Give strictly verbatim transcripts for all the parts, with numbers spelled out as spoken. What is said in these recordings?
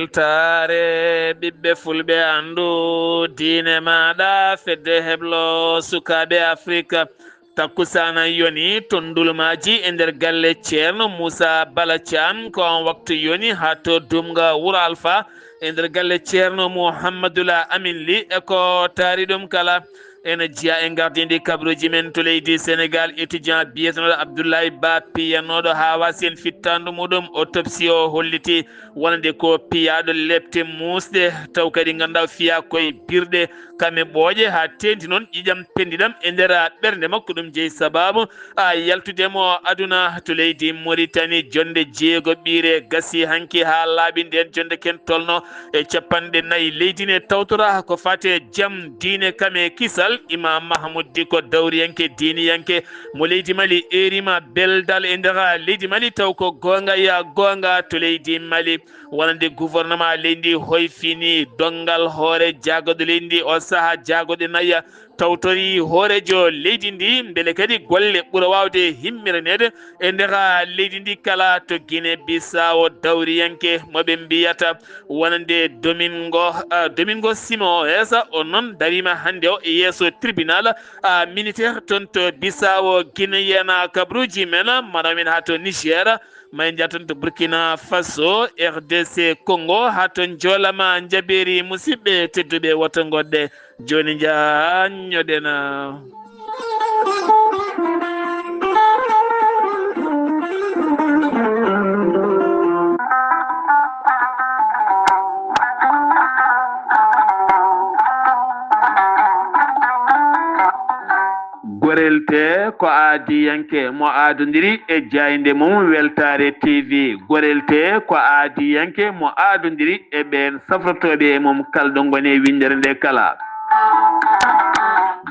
Weltaare ɓiɓɓe fulɓe, anndu diine maaɗa, fedde heblo sukaaɓe Afrika. Takkusaana yoni ton ndulmaaji e nder galle Ceerno Muusa Bala Caam, ko on waktu yoni haa to Dumga Wuro Alfa e nder galle Ceerno Muhammadula Amin Li, e ko taari ɗum kala. Ene jeyaa e ngardiindi kabaruuji men to leydi Senegaal, étudiant biyetenooɗo Abdoulaye Ba, piyanooɗo haa waasi en fittaandu muɗum, autopsie o holliti wonande ko piyaaɗo lepte muusɗe, taw kadi ngannduɗaa fiyaa koye birɗe, kame ɓooƴe, haa teeŋti noon ƴiiƴam penndiɗam e nder ɓernde makko. Ɗum jeyi sabaabu a yaltude mo aduna to leydi Mauritanie. Jonde jeego ɓiire gasi hanki haa laaɓi. Ndeen jonde ken tolno e capanɗe nayi. Leydi ne tawtora ko fate jam, diine, kame kisal. Imam Mahmoud Diko, dawriyanke, diiniyanke mo leydi Mali, eerima beldal e nder leydi Mali, taw ko goonga ya goonga to leydi Mali. Wonande gouvernement leydi ndi hoyfini donngal hoore jaagoɗo leydi ndi, o saha jaagoɗe naya tawtori hooreejo leydi ndi, mbele kadi golle ɓura waawde himmiraneede e nder leydi ndi kala. To Guinée Bissau, dawriyanke mo ɓe mbiyata wonande Domingo, ah, Domingo Simões, o noon dariima hannde o e yeeso tribunal, ah, militaire toon to Bissau Guinéen. Kabaruuji men, manaw men haa to Niger, ma en njah toon to Burkina Faso, R D C Congo, haa to Njoolama Njabeeri. Musidɓe tedduɓe, woto ngoɗɗe. Jooni njaanñoɗen. Gorel Tee ko aadiyanke mo aadondiri e jaaynde mum Weltaare T V. Gorel Tee ko aadiyanke mo aadondiri e ɓeen safrotooɓe e mum kala ɗo ngoni e winndere nde kala.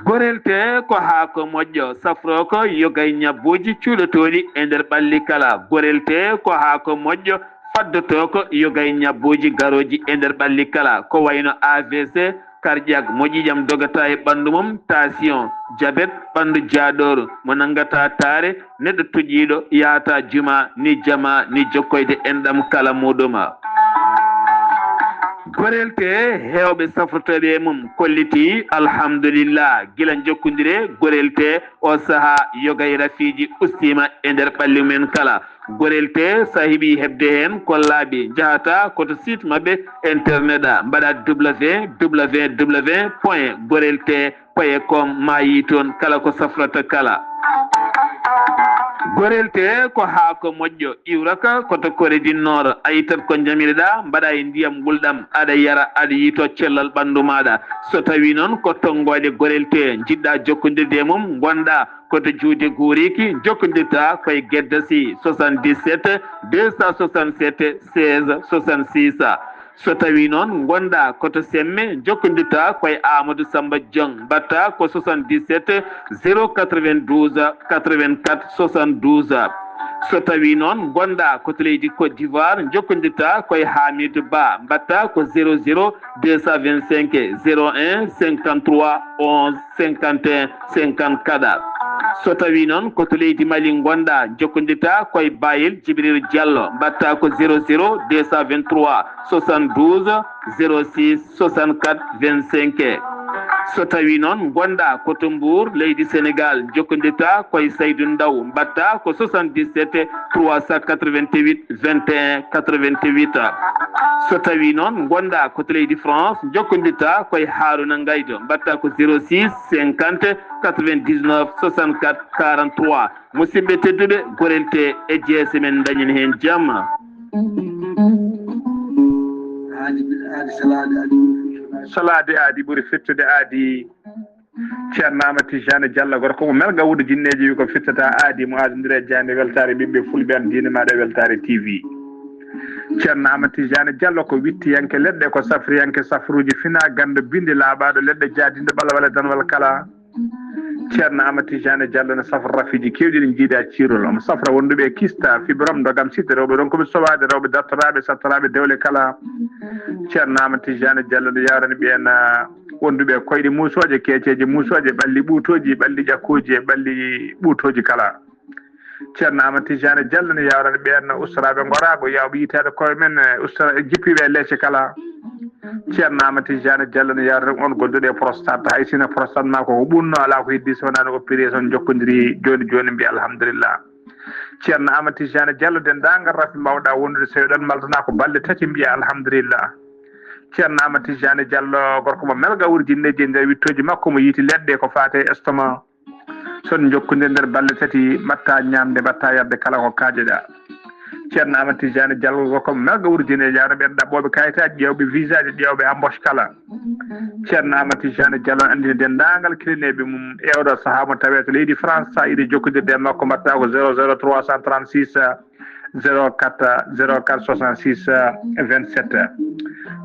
Gorel Tee ko haako moƴƴo, safroo ko yoga e ñabbuuji cuuɗotooɗi e nder ɓalli kala. Gorel Tee ko haako moƴƴo, faddotoo ko yoga e ñabbuuji garooji e nder ɓalli kala, ko wayno A V C, cardiaque, mo ƴiiƴam dogata e ɓanndu mum, tension, diabète, ɓanndu jaaɗooru, mo nanngata taare, neɗɗo toƴiiɗo yahata juma, ni jama, ni jokkoyde enɗam kala muɗuma. Gorel Tee, heewɓe safrotooɓe e mum kolliti, alhamdulillah, gila jokkondire Gorel Tee, o saha yoga e rafiiji ustiima e nder ɓalli mumen kala. Gorel Tee, so a heɓii heɓde heen, ko laaɓi, njahata ko to site maɓɓe internet, a mbaɗa W W W point gorel tee point com, ma yii toon kala ko safrata kala. Gorel Tee ko haako moƴƴo, iwrata ko to Corée du Nord, a ittat ko njamiriɗaa, mbaɗa e ndiyam ngulɗam, aɗa yara, aɗa yiytoo cellal ɓanndu maaɗa. So tawii noon ko tonngooje Gorel Tee njiɗɗaa jokkondirde e mum, ngonɗaa ko to Juude Guuriiki, jokkondirta ko e Gedda Sy, soixante-dix-sept deux cent soixante-sept seize soixante-six. So tawii noon ngonɗaa ko to Semme, jokkondirta ko e Amadou Samba Dieng, mbaɗta ko soixante-dix-sept zéro quatre-vingt-douze quatre-vingt-quatre soixante-douze. So tawii noon ngonɗaa ko to leydi Côte d'Ivoire, jokkondirta ko e Hamidou Ba, mbaɗta ko zéro zéro deux cent vingt-cinq zéro un cinquante-trois onze cinquante et un cinquante-quatre. So tawii noon ko to leydi Mali ngonɗaa, jokkondirta ko e Bayel Djibril Diallo, mbaɗta ko zéro zéro deux cent vingt-trois soixante-douze zéro six soixante-quatre vingt-cinq. So tawii noon ngonɗaa ko to Mbour, leydi Senegaal, jokkondirta ko e Saydou Ndaw, mbaɗta ko soixante-dix-sept trois cent quatre-vingt-huit vingt et un quatre-vingt-huit. So tawii noon ngonɗaa ko to leydi France, jokkondirta ko e Harouna Ngaydo, mbaɗta ko zéro six cinquante quatre-vingt-dix-neuf soixante-quatre quarante-trois. Musidɓe tedduɓe, Gorel Tee e jeese men, dañen heen jam. Aadi, aadi, salaade, aadi. Salaade aadi ɓuri fettude aadi. Ceerno Amadou Tidiane Diallo, gorko mo melga wuudo jinneeji, wi ko fittata aadi mo aadondira e jaaynde Weltaare ɓiɓɓe fulɓe, an diine maaɗa e Weltaare T V. Ceerno Amadou Tidiane Diallo ko wittiyanke leɗɗe, ko safriyanke safruuji, fina ganndo, bindi laaɓaaɗo leɗɗe, jaadinde ɓalawale danwal kala. Ceerno Amadou Tidiane Diallo ne safra rafiiji keewɗi ɗi njiida ciirol. Omo safra wonduɓe e kista, fibrom, ndogam, sitte, rewɓe ronkuɓe sowaade, rewɓe dartoraaɓe, sattoraaɓe dewle kala. Ceerno Amadou Tidiane Diallo ne yaarani ɓeen, ah, wonduɓe e koyɗe muusooje, keeceeje muusooje, ɓalli ɓuutooji, ɓalli ƴakkooji e ɓalli ɓuutooji kala. Ceerno Amadou Tidiane Diallo ne yawrani ɓeen ustoraaɓe ngoraago, yawɓe yitaade koye men, e ustora e jippiiɓe e leece kala. Ceerno Amadou Tidiane Diallo ne yawrani on gonduɗo e prostate, hay sinno prostate ma ko ko ɓunno, alaa ko heddi so wonaa no opéré, so on njokkondiri jooni jooni, mbiya alhamdulillah. Ceerno Amadou Tidiane Diallo, denndaangal rafi mbawɗa wondude, so eɗon maltana ko balɗe tati, mbiya alhamdulillah. Ceerno Amadou Tidiane Diallo, gorko mo melga wurjinneeji e nder wittooji makko, mo yiiti leɗɗe ko faate e estomac. So on njokkondirii nder balɗe tati, mbaɗta ñaamde, mbaɗta yarde kala ko kaajeɗa. Ceerno Amadou Tidiane Diallo, gorko mo melga wurjinneeji, yawna ɓeen ɗaɓɓooɓe kayitaaji, ƴeewɓe visaaji, ƴeewɓe embauche kala. Ceerno Amadou Tidiane Diallo anndini denndaangal kilineeɓe mum e oɗo sahaa mo tawee to leydi France, so a yiɗi jokkondirde e makko, mbaɗta ko zéro zéro trois cent trente-six, zéro quatre, zéro quatre soixante-six, vingt-sept.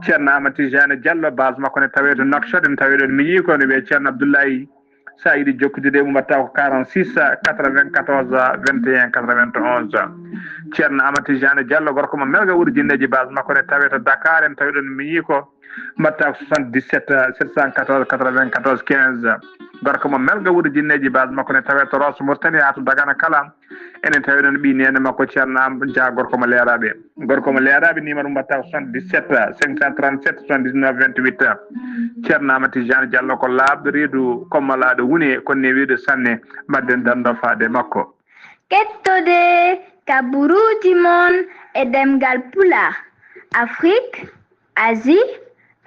Ceerno Amadou Tidiane Diallo, base makko ne tawee to Nouakchott, ne tawee ɗon miñi ko ne wiyee Ceerno Abdoulaye. So a yiɗi jokkondirde e mum, mbaɗta ko quarante-six, quatre-vingt-quatorze, vingt et un, quatre-vingt-onze. Ceerno Amadou Tidiane Diallo, gorko mo melga wurjinneeji, base makko ne tawee to Dakar, en tawi ɗon miñi ko, mbaɗta ko soixante-dix-sept, sept cent quatorze, quatre-vingt-quatorze, quinze. Gorko mo melga wurjinneeji, base makko ne tawee to Rosso Mauritanie haa to Dagana kala. Enen tawi ɗon ɓii neene makko Ceerno Am Dia, gorko mo Leeraaɓe. Gorko mo Leeraaɓe, numéro mum mbaɗta ko soixante-dix-sept, cinq cent trente-sept, soixante-dix-neuf, vingt-huit. Ceerno Amadou Tidiane Diallo ko laaɓɗo reedu, kommalaaɗo wune, ko newiiɗo sanne, mbaɗden dando faade makko. Kettode kaburuuji mon e ɗemngal Pulaar, Afrique, Asie,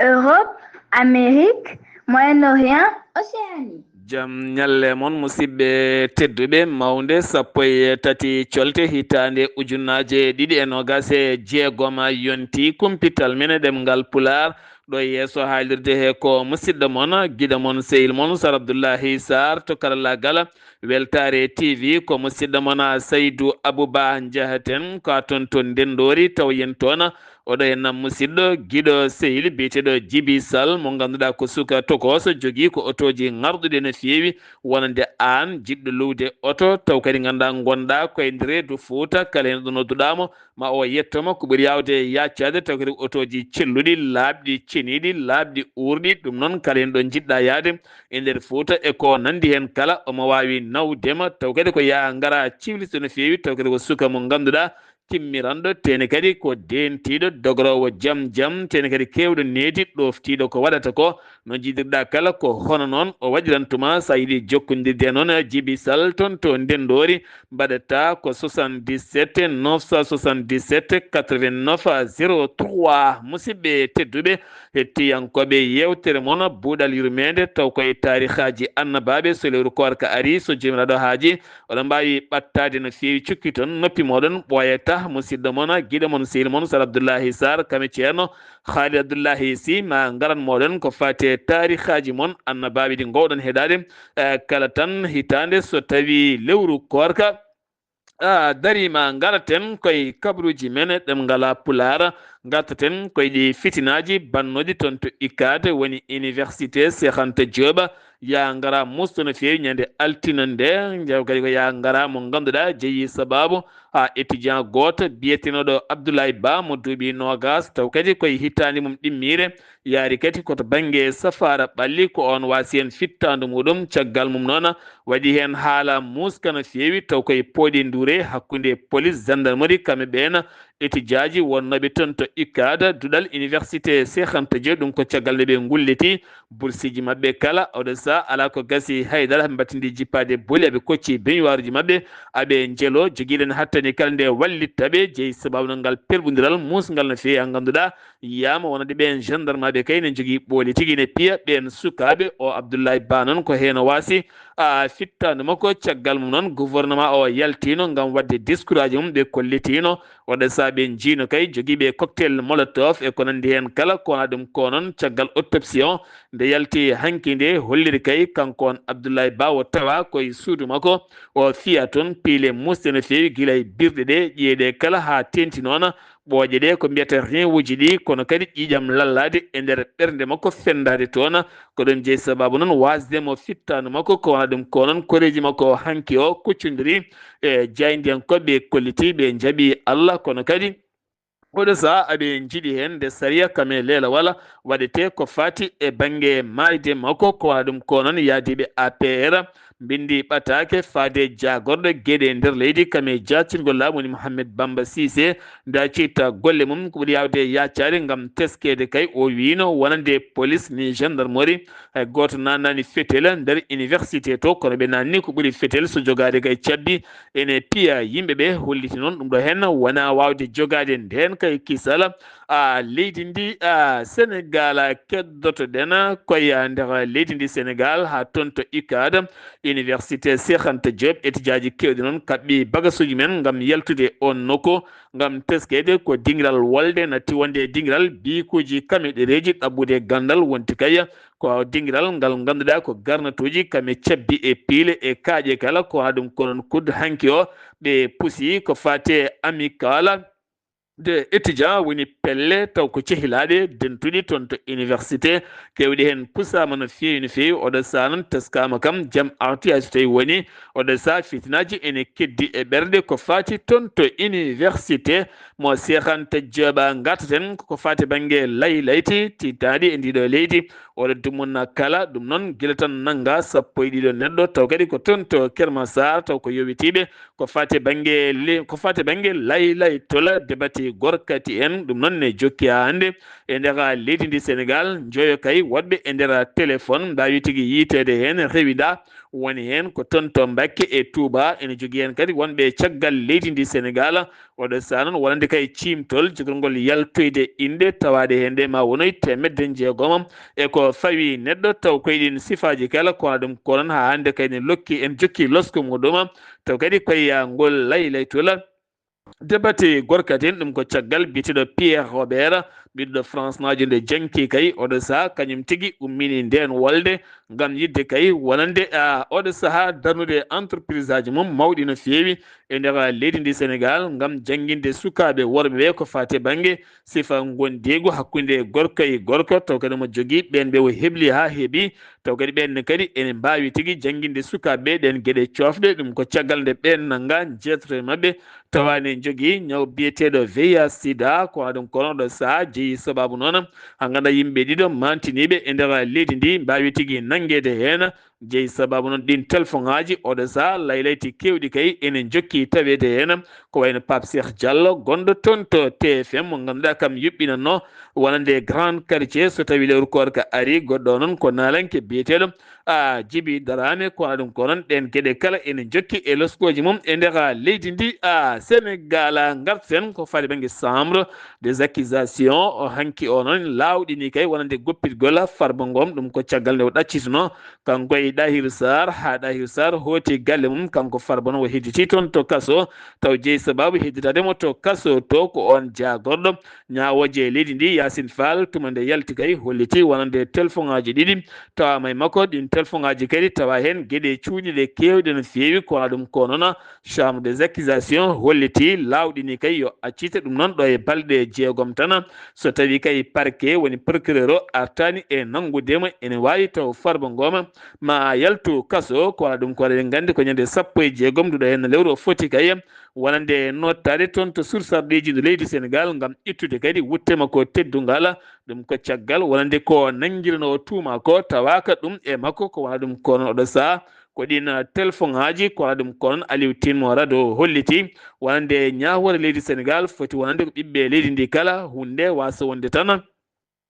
Europe, Amérique, Moyen-Orient, Océanie. Jam ñalle mon, musidɓe tedduɓe. Mawnde sappo e tati colte hitaande ujunaaje ɗiɗi e noogaas e jeegom yonti. Kumpital men e ɗemngal Pulaar, ɗo yeeso haalirde he ko musidɗo mon, giɗo mon, sehil mon, Sar Abdullahi Sarr to karallaagal Weltaare T V. Ko musidɗo mon Saydu Abuba Njahaten, ko a toon to Ndenndoori, taw yen toon. Oɗo henna musidɗo, giɗo, sehil biyeteeɗo Jibi Sall, mo ngannduɗaa ko suka tokooso, jogii ko otooji ŋarɗuɗi no feewi, wonande aan jiɗɗo luwde oto, taw kadi ngannduɗaa ngonɗaa ko e nder reedu Fuuta, kala heen ɗo nodduɗaa mo, ma o yetto ma, ko ɓuri yaawde yaccaade, taw kadi ko otooji celluɗi, laaɓɗi, ceniiɗi, laaɓɗi, uurɗi, ɗum noon kala heen ɗo njiɗɗaa yahde e nder Fuuta e ko nanndi heen kala, omo waawi nawde ma, taw kadi ko yaa ngara ciwliso no feewi, taw kadi ko suka mo ngannduɗaa, timmiranɗo, teene kadi ko deentiiɗo, dogoroowo jam jam, teene kadi keewɗo needi, ɗooftiiɗo ko waɗata ko, no njiɗirɗaa kala, ko hono noon o waɗirantuma. So a yiɗi jokkondirde e noon, Jibi Sall toon to Ndenndoori, mbaɗata ko soixante-dix-sept neuf cent soixante-dix-sept quatre-vingt-neuf zéro trois. Musidɓe tedduɓe, hettiyankooɓe yeewtere mon Buuɗal Yurmeende, taw koye taarihaaji annabaaɓe, so lewru koorka arii, so Joomiraaɗo haajii, oɗon mbaawi ɓattaade no feewi cukki toon noppi mooɗon, ɓooyata musidɗo mon, giɗo mon, sehil mon, Sar Abdullahi Sarr, kame Ceerno Haali Abdullahi Si, ma ngaran mooɗon ko faati e taarihaaji mon, annabaaɓe ɗi ngoowɗon heɗaade, eh, kala tan hitaande so tawii lewru koorka, ah, darii ma ngaraten koye kabaruuji men e ɗemngal Pulaar, ngartaten koye ɗi fitinaaji bannooɗi toon to UCAD, woni Université Cheikh Anta Diop, yaa ngara musto no feewi ñande altine nde, nde kadi ko yaa ngara mo ngannduɗaa jeyi sabaabu haa étudiant gooto biyeteenoɗo Abdoulaye Ba mo duuɓi noogaas, taw kadi koye hitaande mum ɗimmiire, yaari kadi ko to bannge safaara ɓalli, ko oon waasi heen fittaandu muɗum. Caggal mum noon waɗi heen haala muuska no feewi, taw koye pooɗi nduure hakkunde police, gendarmerie, kamɓe ɓeen étudiaji wonnooɓe toon to UCAD, duɗal Université Cheikh Anta Diop, ɗum ko caggal nde ɓe ngulliti bursiiji maɓɓe kala. Oɗo sahaa alaa ko gasi haydara, ɓe mbattindi jippaade boli, aɓe kocci beñuwaaruuji maɓɓe, aɓe njelo. Jogiiɗen hattani kala nde wallitta ɓe, jeyi sabaabu no ngal perɓondiral muusngal no feewi, haa ngannduɗaa yiyaama wonande ɓeen gendarmaaɓe kay ne njogii ɓooli tigi, ne piya ɓeen sukaaɓe. O Abdoulaye Ba noon ko heen o waasi, a, fittaandu makko. Caggal mum noon, gouvernement o yaltiino ngam waɗde discours aji mum, ɓe kollitiino. Oɗo sahaa ɓe njiino kay jogiiɓe cocktail molotov e ko nanndi heen kala, ko wonaa ɗum ko noon caggal autopsie o nde yalti hanki nde holliri kay kanko on Abdoulaye Ba o tawa koye suudu makko, o fiya toon piile muusɗe no feewi gila e birɗe ɗe, ƴiye ɗe kala haa teeŋti noon ɓooƴe ɗe ko mbiyata rein uji ɗi, kono kadi ƴiiƴam lallaade e nder ɓernde makko fenndaade toon. Ko ɗum jeyi sabaabu noon waasde mo fittaandu makko, ko wonaa ɗum ko noon koreeji makko hanki o kuccondiri e jaayndiyankooɓe kolliti ɓe njaɓi Allah, kono kadi oɗo sahaa aɓe njiɗi heen nde sariya kam e leelawal waɗetee ko faati e bannge maayde makko, ko wonaa ɗum ko noon yahdiiɓe A P R mbinndi ɓataake faade jaagorɗo geɗe nder leydi, kam e jaatingol laamu woni Mohamed Bamba Cissé. Nda citta golle mum ko ɓuri yaawde yaacaade ngam teskeede kay, o wiino wonande police ni gendarmerie, hay gooto naannaani fetel nder université to, kono ɓe naanni ko ɓuri fetel so jogaade kay cabbi ene piya yimɓe ɓe. Holliti noon ɗum ɗo heen wona waawde jogaade ndeen kay kisal. A leydi ndi, a Sénégal, a keddotoɗen koye nder leydi ndi Sénégal haa toon to UCAD, Université Cheikh Anta Diop. Etijaaji keewɗi noon kaɓɓi bagasuuji men ngam yaltude oon nokku, ngam teskeede ko dingiral wolde natti wonde e dingiral biikuuji kame ɗereeji ɗaɓɓude ganndal wonti kay ko dingiral ngal ngannduɗaa ko garnatuuji kame cabbi e piile e kaaƴe kala ko wona ɗum. Ko noon kudde hanki o ɓe pusi ko faate amicale de étudiant woni pelle taw ko cehilaaɗe dentuɗi toon to université, keewɗi heen pusaama no feewi no feewi. Oɗo saha noon teskaama kam jam arti hay so tawi woni oɗo saha fitinaaji ene keddi e ɓerɗe ko faati toon to université mo Cheikh Anta Diop. Ngartaten ko faati bannge laylayti tiiɗtaaɗi e ndiɗo leydi. Oɗo dumunna kala ɗum noon gila tan nannga sappo e ɗiɗo neɗɗo taw kadi ko toon to Kermasar taw ko yowitiiɓe ko faate bannge le-, ko faate bannge laylaytola debati gorkati en. Ɗum noon ne jokki haa hannde e nder leydi ndi Sénégal, njoyo kay woɗɓe e nder téléphone mbaawi tigi yiiteede heen rewida woni heen ko toon to Mbakke e Touba. Ene jogii heen kadi wonɓe caggal leydi ndi Sénégal. Oɗo saha noon wonande kay ciimtol jogorngol yaltoyde innde tawaade heen nde ma wonoy teemedde njeegom e ko fawi neɗɗo taw koye ɗin sifaaji kala kono ɗum ko noon haa hannde kay ne lokki en jokki losko muɗum taw kadi koye ngol laylaytola debate gorkati en. Ɗum ko caggal biyeteeɗo Pierre Robert ɓiɗɗo France naajo nde janki kay oɗo saha kañum tigi ummini ndeen wolde ngam yiɗde kay wonande a oɗo saha darnude entreprise aji mum mawɗi no feewi e nder leydi ndi Sénégal ngam jannginde sukaaɓe worɓe ɓe ko faati bannge sifa ngondiigu hakkunde gorko e gorko taw kadi mo jogii ɓeen ɓe o hebli haa heɓi taw kadi ɓeen ne kadi ene mbaawi tigi jannginde sukaaɓe ɓe ɗeen geɗe coofɗe. Ɗum ko caggal nde ɓeen nannga jeetre maɓɓe tawa ne jogii ñaw biyeteeɗo V I H sida ko waɗum kono ɗo saha jeyi sababu noon haa ngannda yimɓe ɗiɗo mantiniiɓe e nder leydi ndi mbaawi tigi nanngeede heen jeyi sababu noon ɗin telfoŋaaji oɗo saha laylayti keewɗi kay ene jokki taweede heen ko wayno Pape Cheikh Diallo gonɗo toon to T F M mo ngannduɗaa kam yuɓɓinanno wonande Grand Quartier so tawi lewru koorka ari. Goɗɗo noon ko naalanke biyeteeɗo a Jibi Darame ko waɗum ko noon ɗeen geɗe kala ene jokki e loskooji mum e nder leydi ndi a Sénégal. Ngarten ko faati bannge chambre des accusations o hanki o noon laawɗini kay wonande goppitgol Farba Ngom ɗum ko caggal nde o ɗaccituno kanko e Ɗahir Sar haa Ɗahir Sar hooti galle mum kanko Farba noon o hedditi toon to kaso taw jeyi sababu hedditaade mo to kaso to ko on jaagorɗo ñaawooje e leydi ndi Yacine Fall tuma nde yalti kay holliti wonande telfoŋaaji ɗiɗi tawaama e makko. Ɗin telfoŋaaji kadi tawa heen geɗe cuuɗiiɗe keewɗe no feewi ko waɗum ko noon chambre des accusations holliti laawɗini kay yo accite ɗum noon ɗo e balɗe jeegom tan so tawi kay parquet woni procureur o artaani e nanngude mo ene waawi taw Farba Ngom ma yaltu kaso ko waɗa ɗum ko waɗa eɗen nganndi ko ñande sappo e jeegom nduɗo heen lewru o foti kay wonande nottaade toon to sursarɗeeji ndu leydi Sénégal ngam ittude kadi wutte makko teddungal. Ɗum ko caggal wonande ko nanngirnoo tuuma ko tawaaka ɗum e makko ko wona ɗum kono oɗo saha ko ɗin telfoŋaaji ko wona ɗum kono Aliou Tine mo Rado holliti wonande ñaawoore leydi Sénégal foti wonande ko ɓiɓɓe leydi ndi kala huunde waasa wonde tan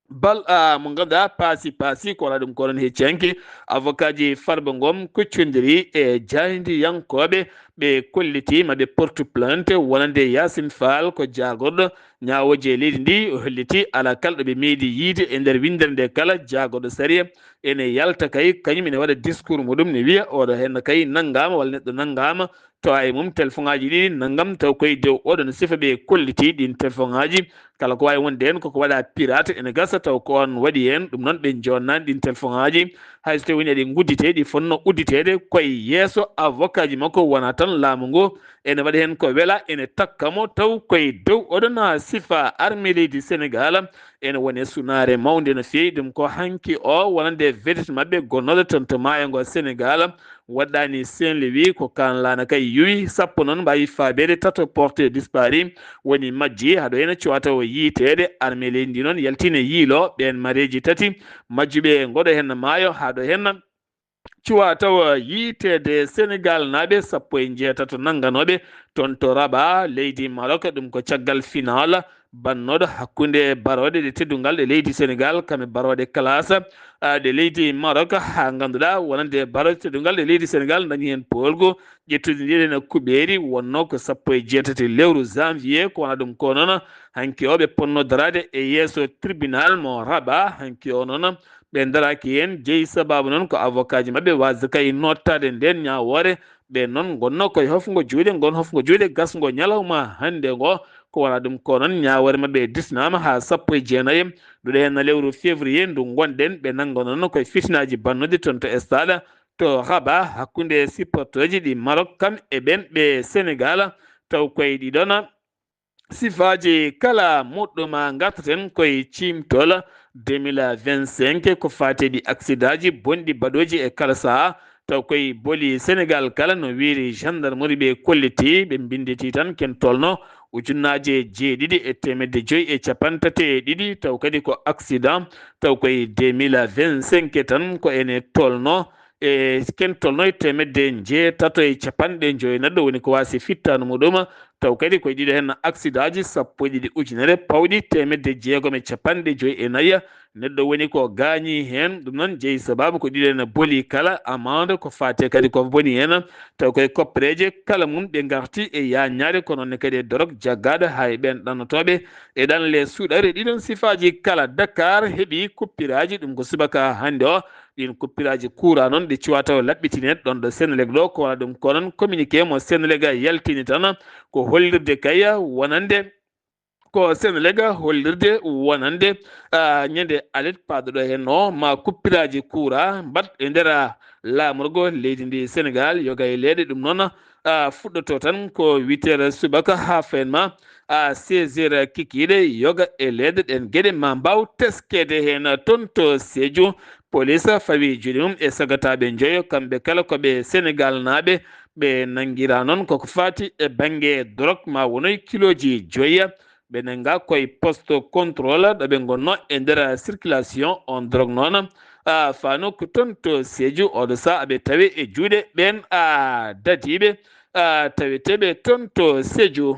bal a mo ngannduɗaa paasi paasi ko wona ɗum kono hecci hanki avocat ji Farba Ngom kuccondiri e jaayndiyankooɓe ɓe kolliti ma ɓe portu plainte wonande Yacine Fall ko jaagorɗo ñaawooje e leydi ndi o holliti alaa kala ɗo ɓe meeɗi yiide e nder winndere nde kala jaagorɗo sariya ene yalta kay kañum ene waɗa discours muɗum ne wiya oɗo heen kay nanngaama walla neɗɗo nanngaama tawa e mum telfoŋaaji ɗiɗi nanngam taw koye dow oɗo no sifa ɓe kolliti ɗin telfoŋaaji kala ko waawi wonde heen koko waɗa pirate ene gasa taw ko on waɗi heen ɗum noon ɓe jonnaani ɗin telfoŋaaji hay so tawi woni eɗe nguddite ɗi fotno udditeede koye yeeso avocat ji makko wona tan laamu ngu ene waɗa heen ko wela ene takka mo taw koye dow oɗon sifa armée leydi Sénégal ene wone sunaare mawnde no feewi ɗum ko hanki o wonande vedette maɓɓe gonnooɗo toon to maayo ngo Sénégal waɗɗaani Saint-Louis ko kaan laana kay yuwi sappo noon mbaawi faabeede tato porté disparu woni majji haɗo heen cowata o yiiteede armée leydi ndi noon yaltine yiilo ɓeen mareeji tati majjuɓe ngoɗo heen maayo haɗo heen cuwa tawa yiiteede Senegal naaɓe sappo e njeetato nannganooɓe toon to Rabat, leydi Maroc. Ɗum ko caggal final bannooɗo hakkunde barooɗe ɗe teddungal ɗe leydi Senegal, kam e barooɗe classe, ah, ɗe leydi Maroc, haa ngannduɗaa wonande barooɗe teddungal ɗe leydi Senegal ndañi heen poolgu. Ƴettude ndiɗen kuɓeeri wonnoo ko sappo e jeetati lewru janvier, ko wona ɗum ko noon hanki o ɓe potnoo daraade e yeeso tribunal mo Rabat. Hanki o noon ɓe daraaki heen, jeyi sabaabu noon ko avocat ji maɓɓe waasde kay noottaade ndeen ñaawoore. Ɓe noon ngonnoo koye hofngo juuɗe, ngon hofngo juuɗe gasngo ñalawma hannde ngo. Ko wona ɗum ko noon ñaawoore maɓɓe disnaama haa sappo e jeenayi, nduɗe heen lewru février ndu ngonɗen. Ɓe nannga noon koye fitinaaji bannooɗi toon to stade to Rabat hakkunde supporterji ɗi Maroc kam e ɓen ɓe Senegal. Taw koye ɗiɗon sifaaji kala moɗɗuma ngartaten koye ciimtol deux mille vingt-cinq ko faati e ɗi aksidaaji bonɗi baɗooji e kala sahaa. Taw koye boli Senegal kala no wiiri gendarmerie ɓe kolliti, ɓe mbinnditi tan ken tolno ujunnaaje jeeɗiɗi e teemedde joyi e capanɗe tati e ɗiɗi, taw kadi ko accident. Taw koye deux mille vingt-cinq tan ko ene tolno e ken tolno e teemedde njeetato e capanɗe joyi neɗɗo woni ko waasi fittaandu muɗum. Taw kadi koye ɗiɗo heen aksidaaji sappo e ɗiɗi ujunere pawɗi teemedde jeegom e capanɗe joyi e nayi neɗɗo woni ko gaañi heen. Ɗum noon jeyi sabaabu ko ɗiɗo heen boli kala amande ko faati kadi ko boni heen. Taw koye koppereeje kala mum ɓe ngarti e yaañaade, ko noon ne kadi e dorog jaggaaɗo haa e ɓeen ɗannotooɓe e ɗanle suuɗare. Ɗiɗon sifaaji kala Dakar heɓi kuppiraaji, ɗum ko subaka hannde o. Ɗiin kuppiraaji kuuraa noon ɗi cuwaa taw laɓɓitine ɗoon ɗo Senelec ɗo, ko wona ɗum ko noon communiqué mo Senelec yaltini tan ko hollirde kay wonande ko Senelec hollirde wonande, ah, ñande alet paaɗo ɗo heen o ma kuppiraaji kuuraa mbaɗ e nder, ah, laamorgo leydi ndi Senegal, yoga e leeɗe. Ɗum noon, ah, fuɗɗoto tan ko huit heures subaka haa feen ma, ah, seize heures kikiiɗe, yoga e leeɗe. Ɗeen geɗe ma mbaaw teskeede heen toon to Sédhiou. Police fawi juuɗe mum e sagataaɓe njoyo, kamɓe kala ko ɓe Senegal naaɓe. Ɓe nanngiraa noon koko faati e bannge drogue ma wonoy kilooji joyi. Ɓe nanngaa koye poste contrôle ɗo ɓe ngonnoo e nder circulation on drogue noon. Ah, faano ko toon to Sédhiou, oɗo sahaa aɓe tawe e juuɗe ɓeen, ah, dadiiɓe, ah, taweteeɓe toon to Sédhiou.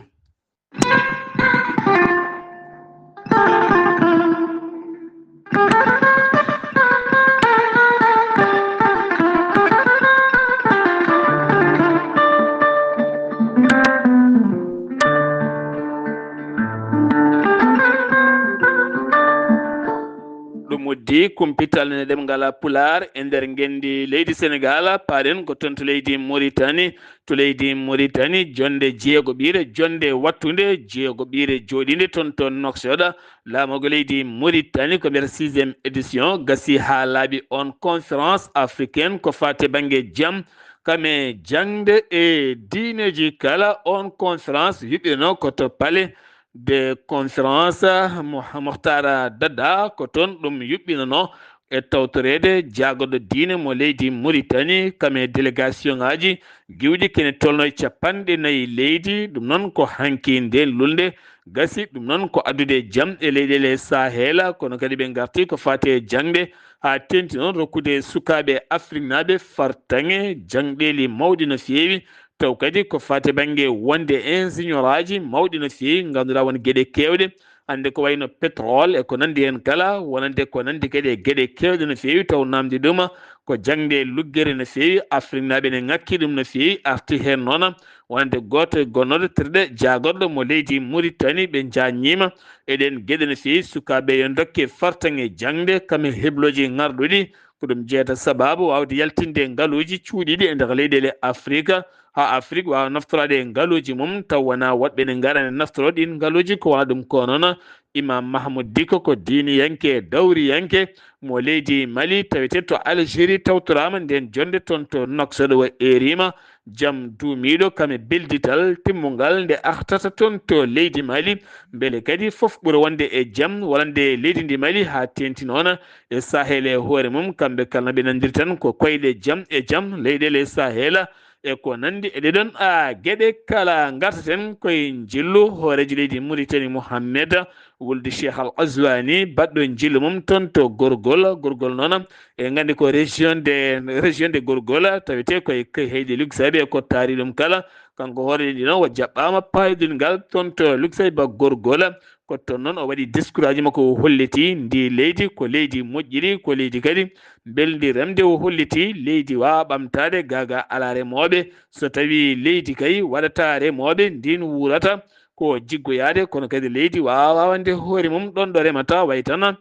Ɗum uddi kumpital ne ɗemngal Pulaar e nder ngenndi leydi Senegal. Paaɗen ko toon to leydi Moritani. To leydi Moritani, jonnde jeegoɓiire, jonnde wattunde jeegoɓiire jooɗiinde toon to Nouakchott, laamorgo leydi Moritani ko nder sixième édition, gasi haa laaɓi on conférence africaine ko faati bannge jam, kam e jaŋde e diineeji kala. On conférence yuɓɓinoo ko to palais de conférence Mo-, Mokhtar Dada, ko toon ɗum yuɓɓinanoo e tawtoreede jaagorɗo diine mo leydi Moritani, kam e délégation ŋaaji giwɗi kene tolno e capanɗe nayi leydi. Ɗum noon ko hanki ndeen lulnde gasi. Ɗum noon ko addude jam e leyɗeele Sahel, kono kadi ɓe ngarti ko faati e jaŋde haa teeŋti noon rokkude sukaaɓe Afriknaaɓe fartaŋŋe jaŋɗeeli mawɗi no feewi. Taw kadi ko faati bannge wonde ingénieur aji mawɗi no feewi, ngannduɗaa won geɗe keewɗe, hannde ko wayno pétrole e ko nanndi heen kala, wonande ko nanndi kadi e geɗe keewɗe no feewi, taw naamndi ɗum ko jaŋde luggere no feewi. Afriknaaɓe ne ŋakki ɗum no feewi, arti heen noon wonande gooto e gonnooɗo terɗe jaagorɗo mo leydi Moritani. Ɓe njaññiima e ɗeen geɗe no feewi. Sukaaɓe yo ndokke fartaŋŋe jaŋde, kam e heblooji ŋarɗuɗi. Ko ɗum jeeyata sabaabu waawde yaltinde ngaluuji cuuɗiiɗi e nder leyɗeele Afrik, haa Afrik waawa naftoraade e ngaluuji mum, taw wonaa woɗɓe ne ngarani naftoroo ɗiin ngaluuji. Ko wona ɗum ko noon, Imam Mahmoud Dicko ko diiniyanke, dawriyanke mo leydi Mali, tawetee to Algérie, tawtoraama ndeen jonnde toon to Nouakchott, o eeriima jam duumiiɗo kam e beldital timmungal nde artata toon to leydi Mali, mbele kadi fof ɓura wonde e jam wonande leydi ndi Mali haa teeŋti noon e Sahel e hoore mum. Kamɓe kala no ɓe nanndiri tan ko koyɗe jam e jam leyɗeele Sahel e ko nanndi e ɗeɗon, a, geɗe kala. Ngartaten koye njillu hooreejo leydi Mauritanie, Mohamed wulde Cheikh Al Qazwani, baɗɗo njillu mum toon to Gorgol. Gorgol noon, eɗen nganndi ko région de, région de Gorgol, tawetee koye Kayhayɗi Luxaɓe, ko taari ɗum kala. Kanko hoore leydi noon, o jaɓɓaama paydungal toon to Luxaɓe Gorgol. Ko toon noon o waɗi discours aji makko, o holliti ndi leydi ko leydi moƴƴiri, ko leydi kadi mbelndi remde. O holliti leydi waawaa ɓamtaade, gaagaa alaa remooɓe. So tawii leydi kay waɗataa remooɓe, ndin wuurata ko jiggoyaade, kono kadi leydi waawaa wawande hoore mum ɗoon ɗo remata, way tan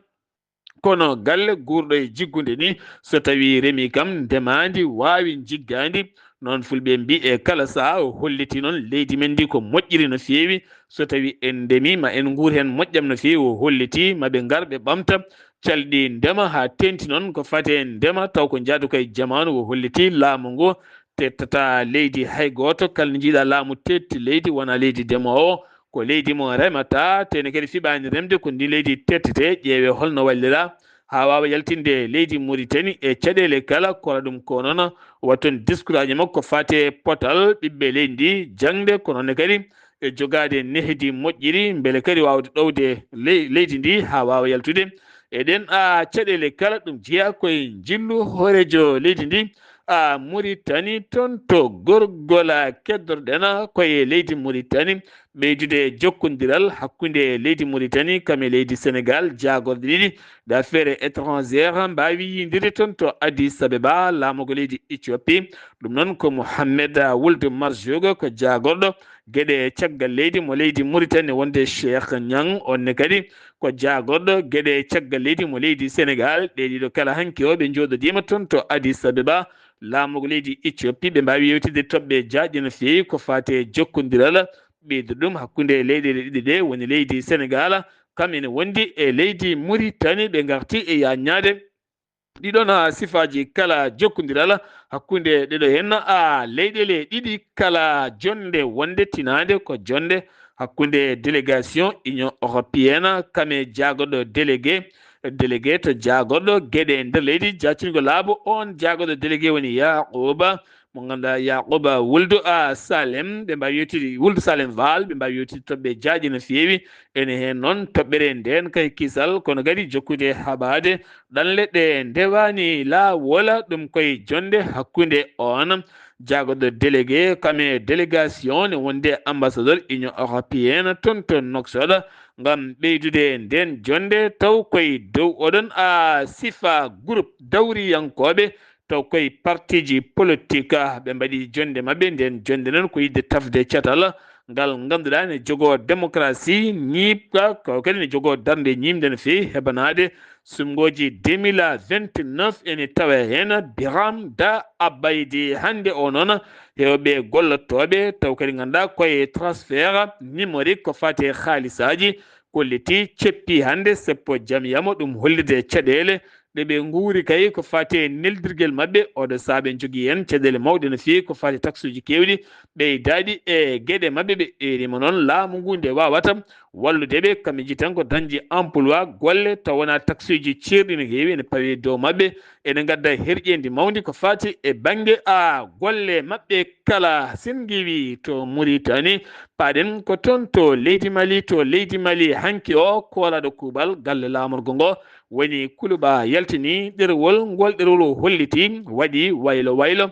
kono galle guurɗo e jiggude ni, so tawii remii kam, ndemaandi waawi jiggaandi. Noon fulɓe mbii e kala sahaa, o holliti noon leydi men ndi ko moƴƴiri no feewi. So tawii en ndemii, ma en nguur heen moƴƴam no feewi. O holliti ma ɓe ngar ɓe ɓamta calɗi ndema haa teeŋti noon ko fate ndema, taw ko njaadu kay jamaanu. O holliti laamu ngu tettata leydi hay gooto. Kala nde njiiɗa laamu tetti leydi, wona leydi ndemoowo, ko leydi mo remata, te ne kadi fiɓaani remde, ko ndi leydi tettete, ƴeewe holno wallira haa waawa yaltinde leydi Muritani e caɗeele kala. Kola ɗum ko noon, waɗi toon discours aji makko fate potal ɓiɓɓe leydi ndi jaŋde, ko noon ne kadi e jogaade nehdi moƴƴiri, mbele kadi waawde ɗowde ley-, leydi ndi haa waawa yaltude e ɗeen, a, caɗeele kala. Ɗum jeyaa koye njillu hooreejo leydi ndi, a, Muritani, toon to Gorgol. Keddorɗen koye leydi Muritani, ɓeydude jokkondiral hakkunde leydi Muritani kam e leydi Senegaal, jaagorɗe ɗiɗi des affaires étrangères mbaawi yiyondirde toon to Addis Abeba, laamorgo leydi Éthiopie. Ɗum noon ko Mohamed Wuld Marzoug, ko jaagorɗo geɗe caggal leydi mo leydi Muritani, wonde Cheikh Niang, oon ne kadi ko jaagorɗo geɗe caggal leydi mo leydi Senegaal. Ɓee ɗiɗo kala hanki o ɓe njooɗodiima toon to Addis Abeba, laamorgo leydi Éthiopie. Ɓe mbaawi yewtidde toɓɓe jaajɗe no feewi ko faati e jokkondiral ɓeyduɗo ɗum hakkunde leyɗeele ɗiɗi ɗe, woni leydi Senegaal kam ene wondi e leydi Muritani. Ɓe ngarti e yaajnaade ɗiɗon, a, sifaaji kala jokkondiral hakkunde ɗeɗo heen, a, leyɗeele ɗiɗi kala. Jonnde wonde tinaande ko jonnde hakkunde délégation Union européenne kam e jaagorɗo délégué, délégué to jaagorɗo geɗe nder leydi, jaccingol laabi. Oon jaagorɗo délégué woni Yakuba, mo ngannduɗaa, Yakuba Wuldu, a, Salem, ɓe mbaawi yewtidde, Wuldu Salem Vaal, ɓe mbaawi yewtidde toɓɓe jaajɗe no feewi. Ene heen noon toɓɓere ndeen kay kisal, kono kadi jokkude haɓaade ɗanle ɗe ndewaani laawol. Ɗum koye jonnde hakkunde oon jaagorɗo délégué kam e délégation ne wonde ambassadeur Union européenne toon to Nouakchott, ngam ɓeydude ndeen jonnde. Taw koye dow oɗon, a, sifa groupe dawriyankooɓe, taw koye partiji politique, ɓe mbaɗi jonnde maɓɓe. Ndeen jonnde noon ko yiɗde tafde catal ngal ngannduɗaa ne jogoo démocratie, ñiiɓka, ko kadi ne jogoo darnde ñiiɓnde no feewi, heɓanaade suɓngooji deux mille vingt-neuf. Ene tawa heen Biram Da Abaydi. Hannde o noon, heewɓe gollotooɓe, taw kadi ngannduɗaa koye transfert numérique ko faati e haalisaaji, kolliti ceppi hannde seppo jam yamo, ɗum hollirde caɗeele ɗe ɓe nguuri kay ko faati e neldirgel maɓɓe. Oɗo sahaa ɓe njogii heen caɗeele mawɗe no feewi ko faati e taxuuji keewɗi ɓeydaaɗi e geɗe maɓɓe. Ɓe eeriima noon laamu ngu nde waawata wallude ɓe, kam e jii tan ko dañde emploi, golle, taw wonaa taxuuji ceerɗi no heewi ene pawee dow maɓɓe, ene ngadda herƴeendi mawndi ko faati e bannge, a, golle maɓɓe kala. Sen ngiwii to Muritani, paaɗen ko toon to leydi Mali. To leydi Mali hanki o, koolaaɗo kuuɓal galle laamorgo ngo woni Kuluba yaltini ɗerewol. Ngol ɗerewol o holliti waɗi waylo waylo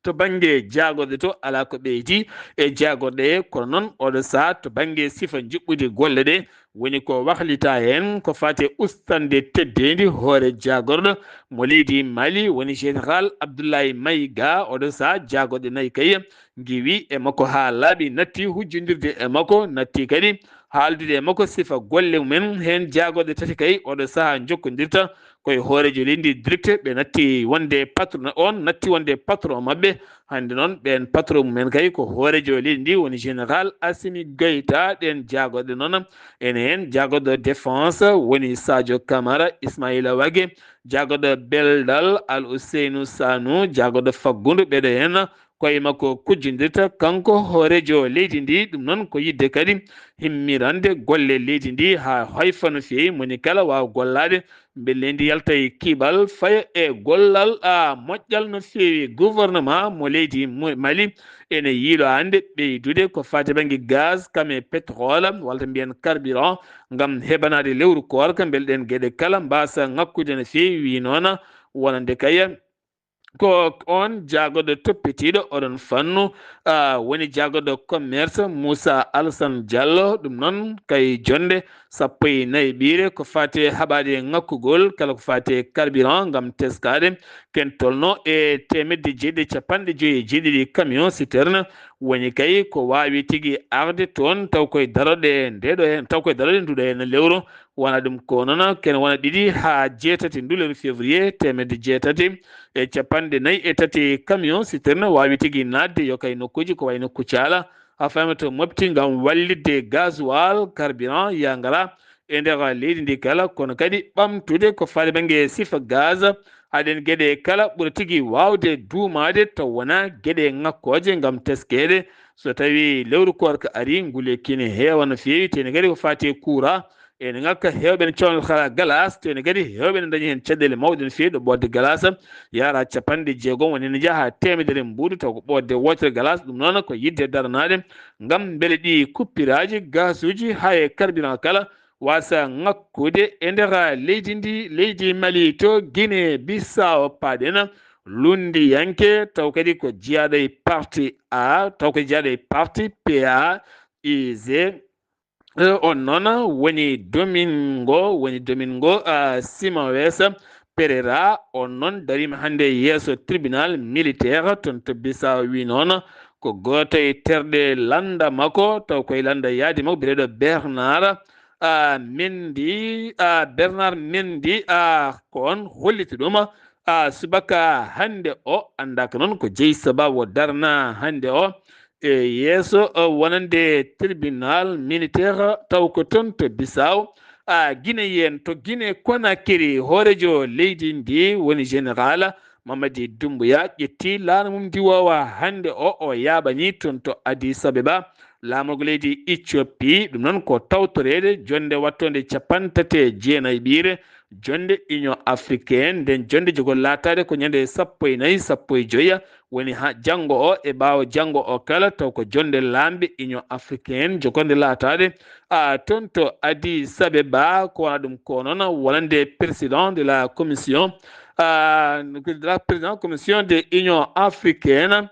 to bannge jaagorɗe to, alaa ko ɓeydi e jaagorɗe, kono noon oɗo sahaa to bannge sifa njuɓɓudi golle ɗe, woni ko wahlita heen ko faati e ustannde teddeendi hoore jaagorɗo mo leydi Mali, woni Général Abdoulaye Maïga. Oɗo sahaa jaagorɗe nayi kay ngiwi e makko haa laaɓi, natti hujjondirde e makko, natti kadi haaldude e makko sifa golle mumen. Heen jaagorɗe tati kay oɗo sahaa njokkondirta koye hooreejo leydi ndi direct. Ɓe natti wonde patron, oon natti wonde patron maɓɓe. Hannde noon ɓeen patron mumen kay ko hooreejo leydi ndi woni Général Assimi Goïta. Ɗeen jaagorɗe noon ene heen jaagorɗo défense woni Sadio Camara, Ismaïla Wagué, jaagorɗo beldal Al Ousseynou Sanou, jaagorɗo faggudu. Ɓeɗo heen koye makko kujjondirta kanko hooreejo leydi ndi. Ɗum noon ko yiɗde kadi himmirande golle leydi ndi haa hoyfa no feewi, moni kala waawa gollaade, mbele ndi yalta e kiɓal, faya e gollal, a, moƴƴal no feewi. Gouvernement mo leydi Mo-, Mali ene yiilo hannde ɓeydude ko faati bannge gaz, kam e pétrole, walla mbiyen carburant, ngam heɓanaade lewru koorka, mbele ɗeen geɗe kala mbaasa ŋakkude no feewi, wi noona wonande kay ko on jaagoɗo toppitiiɗo oɗon fannu, a, woni jaagoɗo commerce Moussa Alassane Diallo. Ɗum noon kay jonnde sappo e nayi ɓiire ko faati e haɓaade ŋakkugol kala ko faati e carburant ngam teskaade ken tolno e teemedde jeeɗiɗi e capanɗe joyi e jeeɗiɗi camion citerne. Woni kay ko waawi tigi arde toon taw koye darooɗe ndeɗo heen, taw koye darooɗe nduɗo heen lewru. Wona ɗum ko noon ken wona ɗiɗi haa jeetati ndu lewru février, teemedde jeetati e capanɗe nayi e tati camion citerne waawi tigi naatde yo kay nokkuuji ko wayi nokku Caala, haa fayma to Mopti ngam wallitde gasoil, carburant, yangara e nder leydi ndi kala, kono kadi ɓamtude ko faati bannge sifa gaz. Haɗen geɗe kala ɓura tigi waawde duumaade taw wona geɗe ŋakkooje ngam teskeede. So tawii lewru koorka arii, ngule kine heewa no feewi, tene kadi ko faati e kuura. Ene ŋakka heewɓe ne cooña kala galas, tene kadi heewɓe ne ndañi heen caɗeele mawɗe no feewi ɗo ɓoodde galas. Yahra capanɗe jeegom woni ne njaha teemedere mbuuɗu taw ko ɓoodde wootere galas. Ɗum noon ko yiɗde daranaade ngam mbele ɗi kuppiraaji gasuuji haa e carburant kala waasa ŋakkude e nder leydi ndi, leydi Mali. To Guinée Bissau paaɗen, lunndiyanke taw kadi ko jeyaaɗo e parti A, taw ko jeyaaɗo e parti P A I G. Eh, on noon woni Domingo, woni Domingo, ah, Simões Pereira. On noon dariima hannde yeeso tribunal militaire toon to Bissau. Wi noon ko gooto e terɗe lannda makko, taw koye lannda yaadi makko, biyeteeɗo Bernard, ah, Mendy, ah, Bernard Mendy, ah, ko on holliti ɗum, ah, subaka hannde o, anndaa ko noon ko jeyi sababu o darna hannde o e yeeso, ah, wonande tribunal militaire, taw ko toon to Bissau. Ah, Guinéen to Guinée Conakry, hooreejo leydi ndi woni général Mamadi Doumbouya ƴetti laana mum ndiwoowa hannde o, o yaaɓanii toon to Addis Abeba, laamorgo leydi Éthiopie. Ɗum noon ko tawtoreede jonnde wattoonde capanɗe tati e jeenayi ɓiire, jonnde Union Africaine. Nden jonnde jogoo laataade ko ñande sappo e nayi, sappo e joya, woni haa janngo o e ɓaawo janngo o kala, taw ko jonnde laamɓe Union Africaine jogorde laataade, ah, toon to Addis Abeba. Ko wona ɗum ko noon wonande président de la commission, ah, de la président commission de Union Africaine,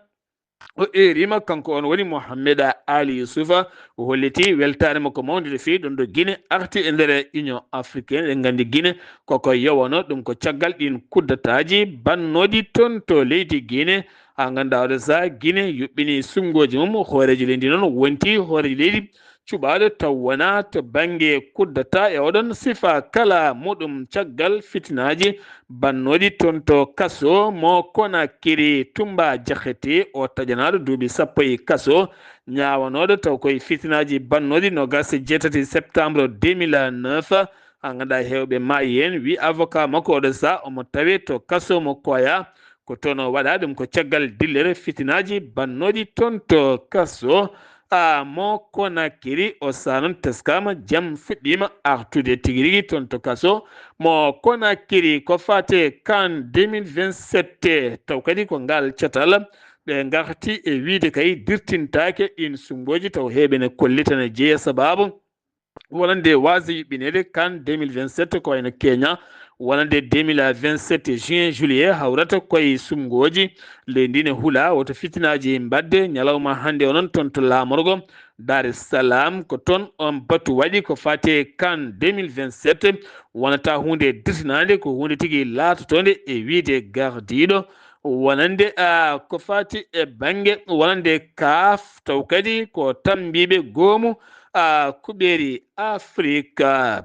o eeriima, kanko on woni Mohamed Ali Youssoufa. O holliti weltaare makko mawnde no feewi ɗoon ɗo Guinée arti e nder Union Africaine. Eɗen nganndi Guinée koko yowano, ɗum ko caggal ɗiin kuddataaji bannooɗi toon to leydi Guinée. Haa ngannduɗaa oɗo sahaa Guinée yuɓɓini suɓngooji mum, hooreejo leydi noon wonti hooreejo leydi cuɓaaɗo taw wonaa to bannge kuddata e oɗon sifa kala muɗum caggal fitinaaji bannooɗi toon to kaso mo Conakry. Tumba Diakhaté, o taƴanaaɗo duuɓi sappo e kaso, ñaawanooɗo taw koye fitinaaji bannooɗi noogaas e jeetati septembre deux mille neuf. Haa ngannduɗaa heewɓe maayi heen, wi avocat makko oɗo sahaa omo tawee to kaso mo Koya. Ko toon o waɗa ɗum ko caggal dillere fitinaaji bannooɗi toon to kaso, a, mo Conakry. O sahaa noon teskaama jam fuɗɗiima artude tigi rigi toon to kaso mo Conakry ko faati e CAN deux mille vingt-sept. Taw kadi ko ngal catal ɓe ngarti e wiyde kay dirtintaake ɗiin suɓngooji, taw heewɓe ne kollita ne jeya sabaabu wonande waasde yuɓɓineede CAN deux mille vingt-sept ko wayno Kenya, wonande deux mille vingt-sept juin, juillet, hawrata koye suɓngooji. Leydi ndi ne hula woto fitinaaji mbaɗde ñalawma hannde o noon toon to laamorgo Dar es Salaam. Ko toon on batu waɗi ko faati e CAN deux mille vingt-sept, wonata huunde dirtinaande, ko huunde tigi laatotoonde e wiyde gardiiɗo wonande, a, ko faati e bannge wonande CAF, taw kadi ko tammbiiɓe goomu, a, kuɓeeri Afrik.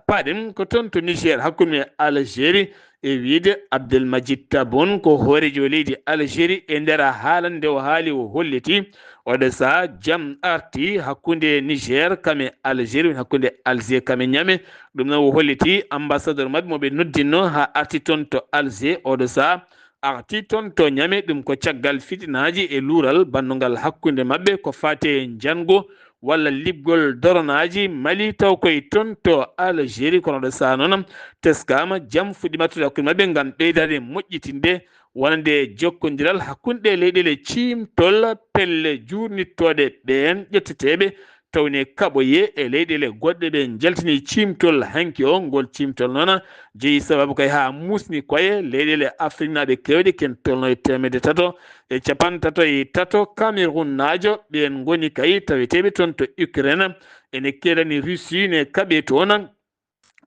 Paaɗen ko toon to Niger, hakkunde Algérie e wiyde Abdelmadjid Tebboune, ko hooreejo leydi Algérie. E nder haalande o haali, o holliti oɗo sahaa jam arti hakkunde Niger kam e Algérie, woni hakkunde Alger kam e Niamey. Ɗum noon o holliti ambassadeur maɓɓe mo ɓe noddinno haa arti toon to Alger oɗo sahaa, arti toon to Ñame, ɗum ko caggal fitinaaji e luural bannungal hakkunde maɓɓe ko faati e njanngu walla liɓgol doronaaji Mali, taw koye toon to Algérie. Kono ɗo sahaa noon teskaama, jam fuɗɗiima artude hakkunde maɓɓe ngam ɓeydaade moƴƴitinde wonande jokkondiral hakkunde leyɗeele ciimtol pelle juurnittooɗe ɓeen ƴetteteeɓe tawni kaɓoye e leyɗeele goɗɗe. Ɓe njaltini ciimtol hanki o. Ngol ciimtol noon jeyi sababu kay haa muusni koye leyɗeele Afriknaaɓe keewɗe, ken tolno e teemedde tato e capanɗe tato e tato Kamerunnaajo. Ɓeen ngoni kay taweteeɓe toon to Ukraine, ene keedani Russie ne kaɓe toon.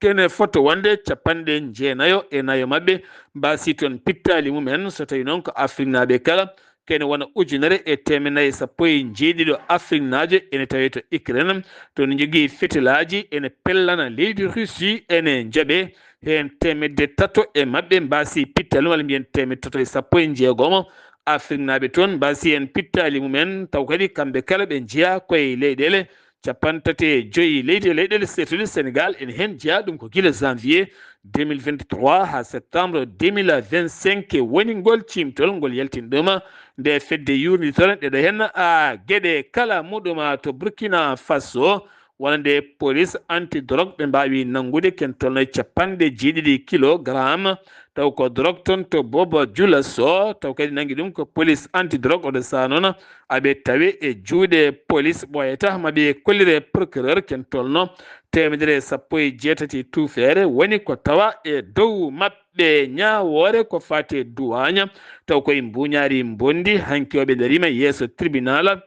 Kene fota wonde capanɗe jeenayo e nayo maɓɓe mbaasi toon pittaali mumen, so tawi noon ko Afriknaaɓe kala, kene wona ujunere e teemedde nayi e sappo e jeeɗiɗo Afriknaajo ene tawee to Ukraine, to ne njogii fitilaaji, ene pellana leydi Russie, ene njaɓee heen teemedde tato e maɓɓe mbaasi pittaali mum, walla mbiyen teemedde tato e sappo e jeegomo Afriknaaɓe toon mbaasi heen pittaali mumen, taw kadi kamɓe kala ɓe njeyaa koye leyɗeele capanɗe tati e joyi leydi e leyɗeele seetuɗe. Senegal ene heen jeyaa, ɗum ko gila janvier deux mille vingt-trois haa septembre deux mille vingt-cinq woni ngol ciimtol ngol yaltini ɗum nde fedde yuurnitore ɗeɗo heen, a, geɗe kala muɗum, a, to Burkina Faso, wonande police anti drogue ɓe mbaawi nanngude ken tolno e capanɗe jeeɗiɗi kilogramme, taw ko drogue toon to Bobo Dioulasso, taw kadi nanngi ɗum ko police anti drogue. Oɗo sahaa noon aɓe tawe e juuɗe police ɓooyata, ma ɓe kollire procureur ken tolno teemedere e sappo e jeetati tuufeere, woni ko tawa e dow maɓɓe ñaawoore ko faati e duwaañ, taw koye mbuuñaari mbonndi. Hanki o ɓe ndariima yeeso tribunal.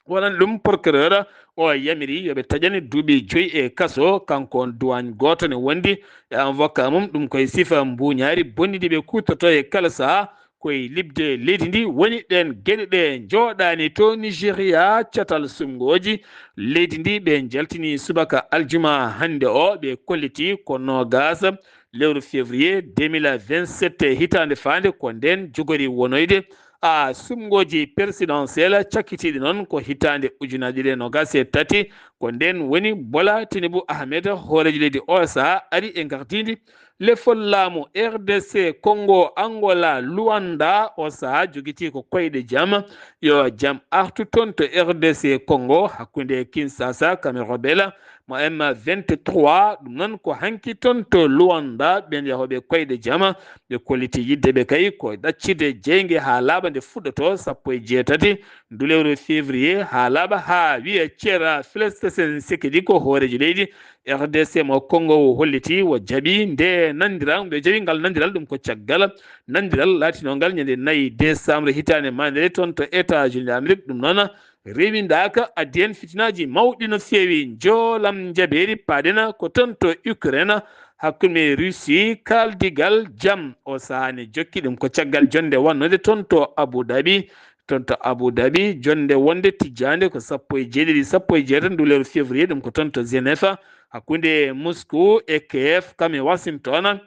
Wonande ɗum, procureur o yamiri yo ɓe taƴane duuɓi joyi e kaso, kanko on duwaañ gooto ne wondi e avocat mum, ɗum koye sifa mbuuñaari bonni ndi ɓe kuutorto e kala sahaa koye liɓde leydi ndi. Woni ɗeen geɗe ɗe njooɗaani to Nigeria, catal sumngooji leydi ndi ɓe njaltini subaka aljuma hannde o, ɓe kolliti ko noogas lewru février deux mille vingt-sept hitaande faande ko ndeen jogori wonoyde a, sumngooji présidentielle cakkitiiɗi noon ko hitaande ujunaaji ɗiɗi e noogas e tati. Ko ndeen woni Bola Tinubu Ahmed, hooreejo leydi o sahaa, ari e ngardiindi lefol laamu R D C Congo, Angola, Luanda o sahaa jogitii ko koyɗe jam. Yo jam artu toon to R D C Congo, hakkunde Kinshasa, Kamerun Bela, mo M vingt-trois, ɗum noon ko hanki toon to Luanda, ɓeen yahooɓe koyɗe jam, ɓe kolliti yiɗde ɓe kay ko ɗaccide jeynge haa laaɓa nde fuɗɗoto sappo e jeetati ndu lewru février, haa laaɓa haa wiya Ceera Feleste Sen Sekedi ko hooreejo leydi R D C mo Congo o holliti o jaɓi nde nandiral, nde jaɓi ngal nandiral, ɗum ko caggal nandiral laatinongal ñande nayi décembre hitaande maandere toon to États-Unis d'Amérique. Ɗum noon rewindaaka, addi heen fitinaaji mawɗi no feewi. Njoolam njabeeri paaɗena ko toon to Ukraine, hakkunde Russie, kaaldigal jam o sahaa ne jokki. Ɗum ko caggal jonnde wonnode toon to Abu Dhabi. Toon to Abu Dhabi, jonnde wonnde tijjaande ko sappo e jeeɗiɗi, sappo e jeetati ndu lewru février, ɗum ko toon to Genève, hakkunde Moscou e Kiev, kam e Washington.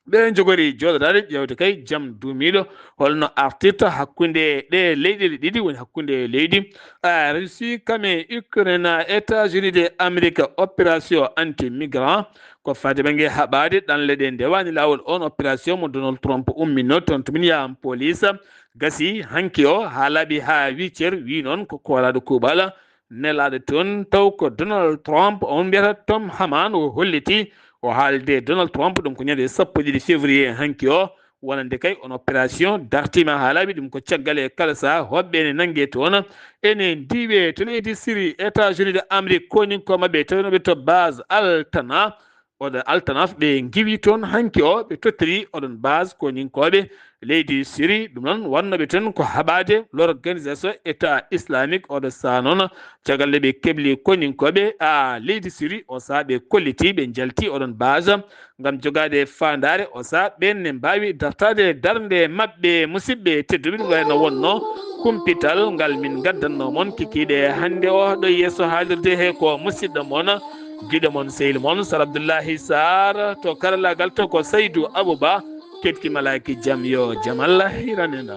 Ɓe njogori jooɗodaade ƴeewde kay jam duumiiɗo holno artirta hakkunde ɗe leyɗeele ɗiɗi, woni hakkunde leydi, a, Russie kam e Ukraine. États-Unis de Amérique, opération anti-migrant, ko faade bannge haɓaade ɗanle ɗe ndewaani laawol. On opération mo Donald Trump umminno toon to Minneapolis gasi hanki o haa laaɓi haa wii cer, wii noon ko koolaaɗo kuuɓal nelaaɗo toon, taw ko Donald Trump, on mbiyata Tom Haman, o holliti, o haalde Donald Trump, ɗum ko ñande sappo e ɗiɗi février hanki o, wonande kay on opération dartiima haa laaɓi. Ɗum ko caggal e kala sahaa hoɓɓe ene nannge toon, ene ndiiwe to leydi Syrie. États-Unis de Amérique, koninko maɓɓe tawnooɓe to base Altana, oɗo Altanaf, ɓe ngiwi toon hanki o, ɓe tottori oɗon base koninkooɓe leydi Syrie. Ɗum noon wonnooɓe toon ko haɓaade l'organisation État islamique. Oɗo sahaa noon, caggal nde ɓe kebli koninkooɓe a leydi Syrie, o sahaa ɓe kolliti, ɓe njalti oɗon base ngam jogaade faandaare. O sahaa ɓeen ne mbaawi dartaade darnde maɓɓe. Musidɓe tedduɓe, ɗum wayi no wonno kumpital ngal min ngaddanno mon kikiiɗe hannde o ɗo yeeso haalirde he ko musidɗo mon, giɗo mon, sehil mon, Sar Abdullahi Sar, to karallaagal to ko Saydu Abuba, keɗki malaaki jam yo jam Allah hiran en.